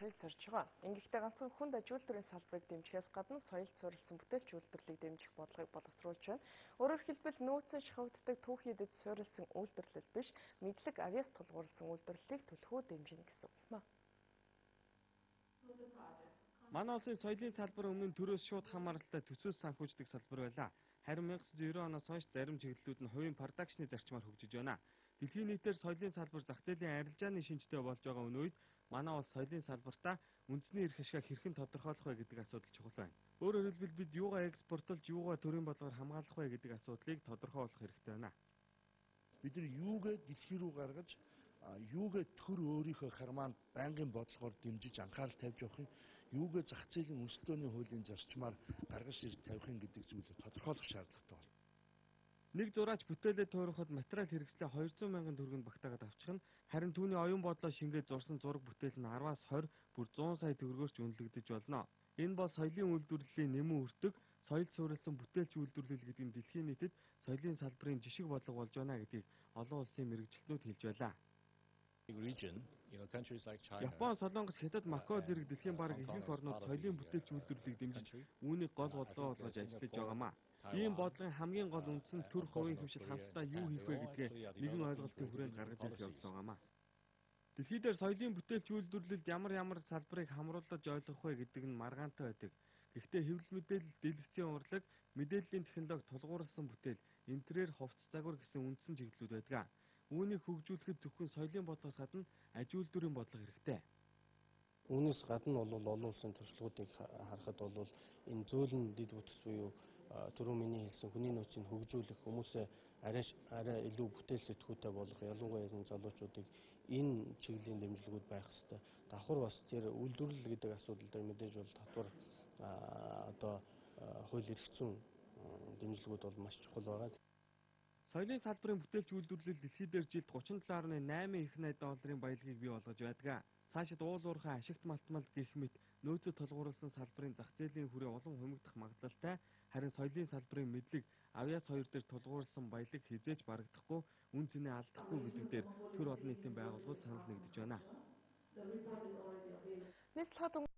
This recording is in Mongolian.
болгохыг зорж байгаа. Ингэхдээ ганцхан хүнд аж үйлдвэрийн салбарыг дэмжихээс гадна соёлд суурилсан бүтээлч үйлдвэрлэлийг дэмжих бодлогыг боловсруулж байна. Өөрөөр хэлбэл, нөөцөн шахагддаг түүхий эдэд суурилсан үйлдвэрлэл биш, мэдлэг авьяас тулгуурласан үйлдвэрлэлийг түлхүү дэмжинэ гэсэн үг юм. Манай улсын соёлын салбар өмнө нь төрөөс шууд хамааралтай төсөөс санхүүждэг салбар байлаа. Харин 1990 оноос хойш зарим чиглэлүүд нь хувийн продакшны зарчмаар хөгжиж байна. Дэлхийн нийтээр соёлын салбар зах зээлийн арилжааны шинжтэй болж байгаа өнөө үед манай улс соёлын салбартаа үндэсний эрх ашгаа хэрхэн тодорхойлох вэ гэдэг асуудал чухал байна. Өөрөөр хэлбэл, бид юугаа экспортлж, юугаа төрийн бодлогоор хамгаалах вэ гэдэг асуудлыг тодорхойлох хэрэгтэй байна. Бид нар юугээ дэлхий рүү гаргаж, юугээ төр өөрийнхөө карманд байнгын бодлогоор дэмжиж анхаарал тавьж явах юм, юугээ зах зээлийн өрсөлдөөний хуулийн зарчмаар гаргаж ирж тавих юм гэдэг зүйлийг тодорхойлох шаардлагатай байна. Нэг зураач бүтээлээ туурахад материал хэрэгслээ 200 мянган төгрөгөнд багтаагаад авчих нь, харин түүний оюун бодлоо шингээд зурсан зураг бүтээл нь 10-аас 20 бүр 100 сая төгрөгөөр ч үнэлэгдэж болно. Энэ бол соёлын үйлдвэрлэлийн нэмэн өртөг, соёлд суурилсан бүтээлч үйлдвэрлэл гэдэг нь дэлхийн нийтэд соёлын салбарын жишг бодлого болж байна гэдгийг олон улсын мэргэжилтнүүд хэлж байлаа. Япон, Солонгос, Хятад, Макао зэрэг дэлхийн бараг ихэнх орнууд соёлын бүтээлч үйлдвэрлэлийг дэмжиж, үүнийг гол бодлогоо болгож ажиллаж байгаамаа. Ийм бодлогын хамгийн гол үндс нь төр хувийн хвшил хамтдаа юу хийх вэ гэдгээ нэгэн ойлголтын хүрээнд гаргаж ирэх явдал байгаамаа. Дэлхий дээр соёлын бүтээлч үйлдвэрлэлд ямар ямар салбарыг хамруулж ойлгох вэ гэдэг нь маргаантай байдаг. Гэхдээ хэвлэл мэдээлэл, дэлгэцийн урлаг, мэдээллийн технологи, тулгуурласан бүтээл, энтрээр хувцас загвар гэсэн үндсэн чиглэлүүд байдаг. Үүнийг хөгжүүлэхэд зөвхөн соёлын бодлогоос гадна аж үйлдвэрийн бодлого хэрэгтэй. Үүнээс гадна бол олон улсын туршлагуудыг харахад бол энэ зөөлөн дэд бүтц буюу түрүү миний хэлсэн хүний нөөцийг хөгжүүлэх, хүмүүсээ арай илүү бүтээл сэтгүүтэй болгох, ялангуяа энэ залуучуудыг энэ чиглэлийн дэмжлэгүүд байх ёстой. Давхар бас тэр үйлдвэрлэл гэдэг асуудал дээр мэдээж бол татвар одоо хууль эрх зүйн дэмжлэгүүд бол маш чухал байгаа. Соёлын салбарын бүтээлч үйлдвэрлэл дэлхий дээр жилд 37.8 их найд долларын баялагийг бий болгож байдаг. Цаашид уул уурхай, ашигт малтмал гэх мэт нөөцөд тулгуурласан салбарын зах зээлийн хүрээ улам хумигдах магадлалтай, харин соёлын салбарын мэдлэг, авьяас хоёр дээр тулгуурласан баялаг хэзээ ч барагдахгүй, үнэ цэнээ алдахгүй гэдэг дээр төр олон нийтийн байгууллагууд санал нэгдэж байна. Нийслэл хотын